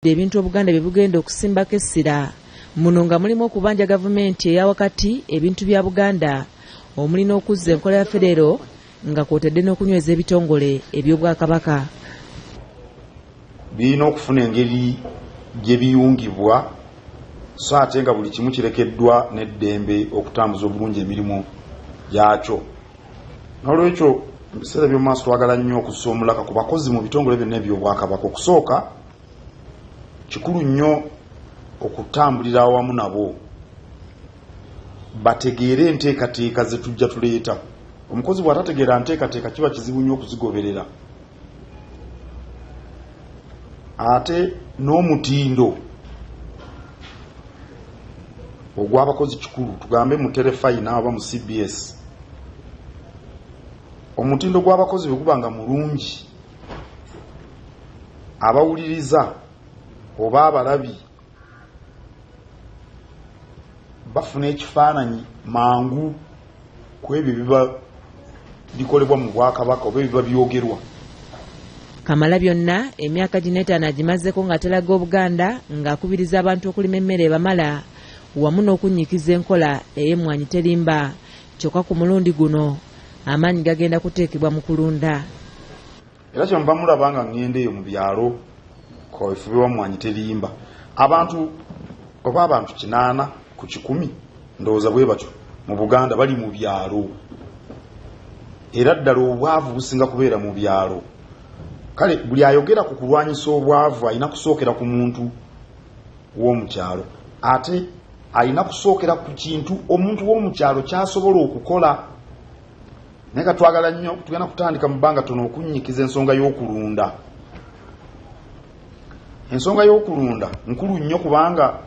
Ebintu Obuganda bye bugenda okusimbako essira muno nga mulimu okubanja gavumenti eya wakati ebintu bya Buganda, omuli n'okuzza enkola ya federo nga kwotadde n'okunyweza ebitongole eby'Obwakabaka. Birina okufuna engeri gye biyungibwa, so ate nga buli kimu kirekeddwa n'eddembe okutambuza obulungi emirimu gyakyo. N'olwekyo mu biseera by'omu maaso twagala nnyo okussa omulaka ku bakozi mu bitongole byonna eby'Obwakabaka. Okusooka, kikulu nnyo okutambulira awamu nabo bategeere enteekateeka ze tujja tuleeta. Omukozi bw'atategeera nteekateeka kiba kizibu nnyo okuzigoberera. Ate n'omutindo ogw'abakozi kikulu, tugambe mu Terefayina oba mu CBS. Omutindo gw'abakozi bwe guba nga mulungi, abawuliriza oba abalabi bafuna ekifaananyi mangu ku ebyo biba bikolebwa mu Bwakabaka oba ebiba byogerwa. Kamalabyonna emyaka gino etaano agimazeeko ng'atalaga Obuganda ng'akubiriza abantu okulima emmere ebamala wamu n'okunnyikiza enkola ey'emmwanyi terimba. Kyokka ku mulundi guno amaanyi gagenda kuteekebwa mu kulunda. Era kye muba mulaba nga ŋŋenda eyo mu byalo kaweefube wa mmwanyi terimba, abantu oba abantu 8 ku 100 ndowooza bwe batyo mu Buganda bali mu byalo, era ddala obwavu businga kubeera mu byalo. Kale buli ayogera ku kulwanyisa obwavu alina kusookera ku muntu w'omukyalo, ate alina kusookera ku kintu omuntu w'omukyalo ky'asobola okukola. Naye ka twagala nnyo tugenda kutandika mu bbanga ttono okunnyikiza ensonga y'okulunda. Ensonga y'okulunda nkulu nnyo, kubanga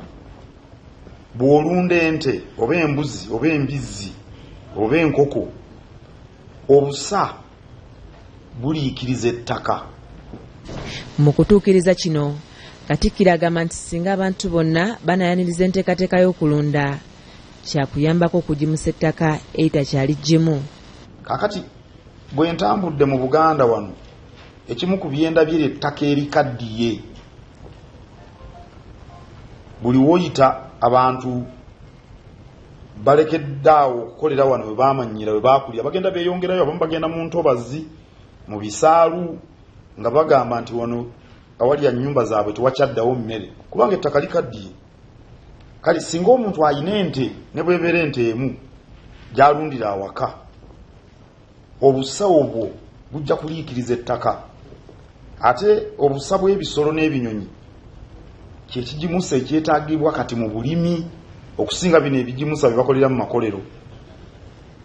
bw'olunda ente oba embuzi oba embizzi oba enkoko, obusa buliikiriza ettaka. Mu kutuukiriza kino, Katikkiro agamba nti singa abantu bonna banaayaniriza enteekateeka y'okulunda, kyakuyambako okugimusa ettaka eritakyali ggimu. Kaakati bwe ntambudde mu Buganda wano, ekimu ku byendabye ly'ettaka erikaddiye. Buli w'oyita abantu balekedde awo okukolera wano we baamanyira, we baakulira, bagenda beeyongerayo, abamu bagenda mu ntobazi, mu bisaalu, nga bagamba nti wano awali nnyumba zaabwe tewakyaddawo mmere kubanga ettaka likaddiye. Kale singa omuntu ayina ente, ne bw'ebeera ente emu gy'alundira awaka, obusa obwo bujja kuliikiriza ettaka. Ate obusa bw'ebisolo n'ebinyonyi kyekigimusa ekyetaagibwa kati mu bulimi okusinga bino ebigimusa bye bakolera mu makolero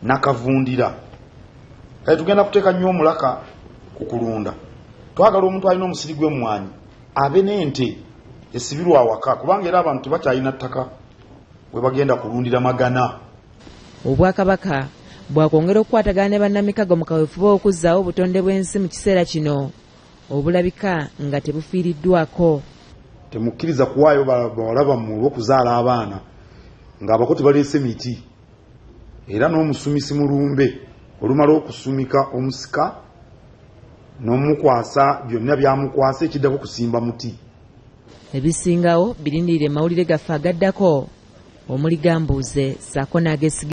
nakavundira. Kale tugenda kuteeka nnyo omulaka ku kulunda. Twagala omuntu alina omusiri gw'emmwanyi abe n'ente esibirwa awaka, kubanga era abantu tebakyalina ttaka we bagenda kulundira magana. Obwakabaka bwakwongera okukwatagana ne bannamikago mu kaweefube okuzzaawo obutonde bw'ensi mu kiseera kino obulabika nga tebufiiriddwako. Temukkiriza kuwaayo bawala bammwe olw'okuzaala abaana ng'abako tebaleese miti. Era n'omusumisi mulumbe olumala okusumika omusika n'omukwasa byonna by'amukwasa, ekiddako kusimba muti. Ebisingawo birindirire mawulire gaffe agaddako omuli gambuuze ssaako n'ageesiga.